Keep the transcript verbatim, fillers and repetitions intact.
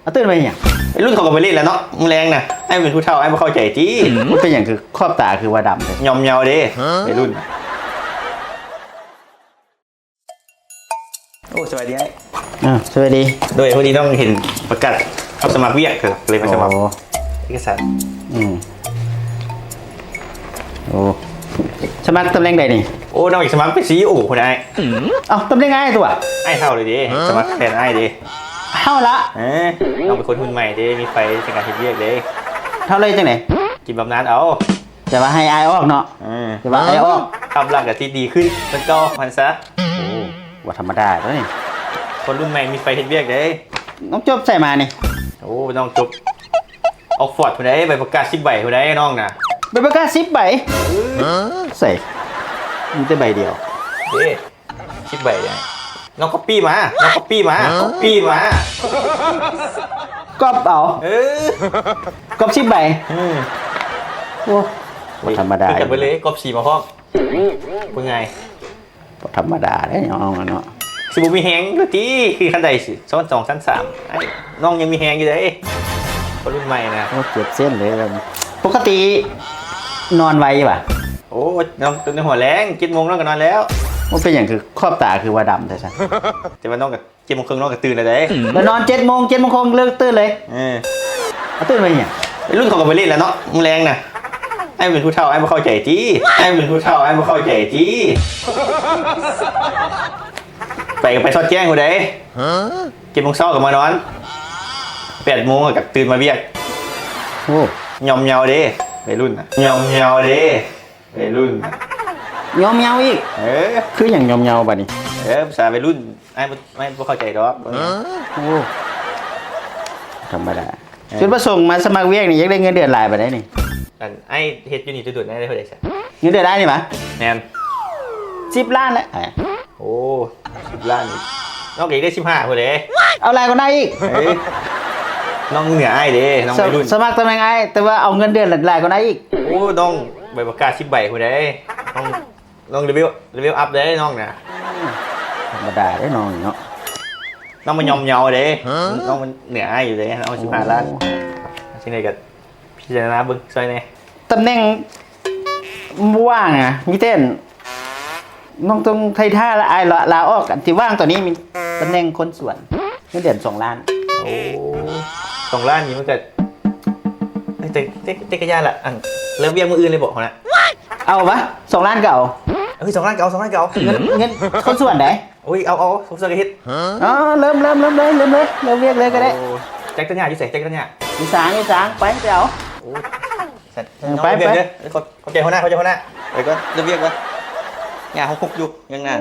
เอาตื่นมาอหย่าง ไอ้รุ่นเขาก็ไปเล่นแล้วเนาะ มื้อแลงน่ะ ไอ้เป็นผู้เฒ่า ไอ้บ่เข้าใจติ มันเป็นอย่างคือขอบตาคือว่าดำเลย ยอมเยาเด้ ไอ้รุ่น โอ้ สวัสดีไอ้ อ่า สวัสดี โดยพอดีน้องเห็นประกาศรับสมัครเวียก ก็เลยมาสมัคร โอ้ เอกสาร อืม โอ้ สมัครตำแหน่งใดนี่ โอ้ น้องอยากสมัครเป็น CEO พุ้นไอ้ เอ้า ตำแหน่งอ้ายตัว ไอ้เฒ่าเลยเด้ สมัครแทนไอ้เด้ เฒ่าละ เอ้ย น้องเป็นคนรุ่นใหม่เด้ มีไฟในการเฮ็ดเวียกเด้ เฒ่าเลยจังได๋ กินบำนาญเอา แต่ว่าให้อ้ายออกเนาะ เออ แต่ว่าอ้ายออก กำลังก็สิดีขึ้น มันก็พันซะ โอ้ บ่ธรรมดาตัวนี้ คนรุ่นใหม่มีไฟเฮ็ดเวียกเด้ น้องจบไสมานี่ โอ้ น้องจบ Oxford พุ้นได๋ ใบประกาศสิบใบพุ้นได๋น้องน่ะ ใบประกาศสิบใบ เออ ใส่ มีแต่ใบเดียว เด้ สิบใบเด้ น้องก๊อปปี้มา น้องก๊อปปี้มา ก๊อปปี้มา ก๊อปเอา เออ ก๊อปสิบใบ อืม โอ้ บ่ธรรมดา คือกันไปเลย ก๊อปสีมาพร้อม เป็นไง บ่ธรรมดาเด้น้องเนาะ สิบ่มีแฮงเด้อติ คือคันใดสิ ซ้อนสอง ซ้อนสาม ไอ้น้องยังมีแฮงอยู่เด้ คนรุ่นใหม่นะ โอ้ เจ็บเส้นเลยแบบนี้ ปกติ นอนไวอยู่บ่ โอ้ น้องตื่นแต่หัวแลง เจ็ดโมงน้องก็นอนแล้ว มันเป็นอย่างคือขอบตาคือว่าดำแท้ซะ แต่ว่าน้องก็ เจ็ดโมงครึ่งน้องก็ตื่นแล้วเด้ แล้วนอนเจ็ดโมง เจ็ดโมงครึ่งเลิกตื่นเลย เออ เอาตื่นมาอหย่าง ไอ้รุ่นเขาก็ไปเล่นแล้วเนาะ มื้อแลงน่ะ ไอ้เป็นผู้เฒ่า ไอ้บ่เข้าใจติ ไอ้เป็นผู้เฒ่า ไอ้บ่เข้าใจติ ไปก็ไปซอดแจ้งพุ้นได๋ เจ็ดโมงเช้าก็มานอน แปดโมงก็ตื่นมาเวียก โอ้ ยอมเยาเด้ วัยรุ่นน่ะ ยอมเยาเด้ วัยรุ่น ยอมเยาอีก เออ คือหยังยอมเยาบัดนี้ เออ ภาษาวัยรุ่น ไอ้บ่ ไอ้บ่เข้าใจดอก โอ้ ธรรมดา เออ จุดประสงค์มาสมัครเวียกนี่อยากได้เงินเดือนหลายปานใดนี่ อันไอ้เฮ็ดอยู่นี่จะโดนได้เท่าใดซะ เงินเดือนอ้ายนี่หวา แม่น สิบล้านแหละ โอ้ สิบล้านนี่ น้องก็อยากได้สิบห้าพุ้นเด้ เอาหลายกว่านั้นอีก เอ้ย น้องเหนืออ้ายเด้ น้องวัยรุ่น สมัครตำแหน่งอ้าย แต่ว่าเอาเงินเดือนหลายกว่านั้นอีก โอ้ น้องใบประกาศสิบใบพุ้นเด้ น้อง น้องเลเวล เลเวลอัพเด้น้องน่ะ ธรรมดาเด้น้องนี่เนาะ น้องมันยอมเยาเด้ น้องมันเหนืออ้ายอยู่เด้ น้องสิบห้าล้าน โอ้ จังได๋ก็พิจารณาเบิ่งซอยแหน่ ตำแหน่งบ่ว่างอะ มีแต่ น้องต้องไถ่ท่าละ อ้ายลา ลาออก อันที่ว่างตอนนี้มีตำแหน่งคนสวน เงินเดือนสองล้าน โอ้ สองล้านนี่มันก็ เอ้ย แต่ แต่ แต่ก็ย่านละ อัน เริ่มเวียกมื้ออื่นเลยบ่หัวหน้า เอาปะ สองล้านก็เอา เอ้ย สองล้านก็เอา สองล้านก็เอา เงิน เงินคนสวนใด๋ โอ้ย เอา เอา สงสัยก็เฮ็ด อ๋อ เริ่ม เริ่ม เริ่มเลย เริ่มเลย เริ่มเวียกเลยก็ได้ โอ้ จักตัญญาอยู่ไส จักตัญญา อีสาน อีสาน ไป ไปเอา โอ้ สัตว์ เออ ไป ไป เวียกเด้อ ไป ขอบ ขอบใจหัวหน้า ขอบใจหัวหน้า ไปก่อน เริ่มเวียกก่อน ย่าหกหกอยู่ ยังนาน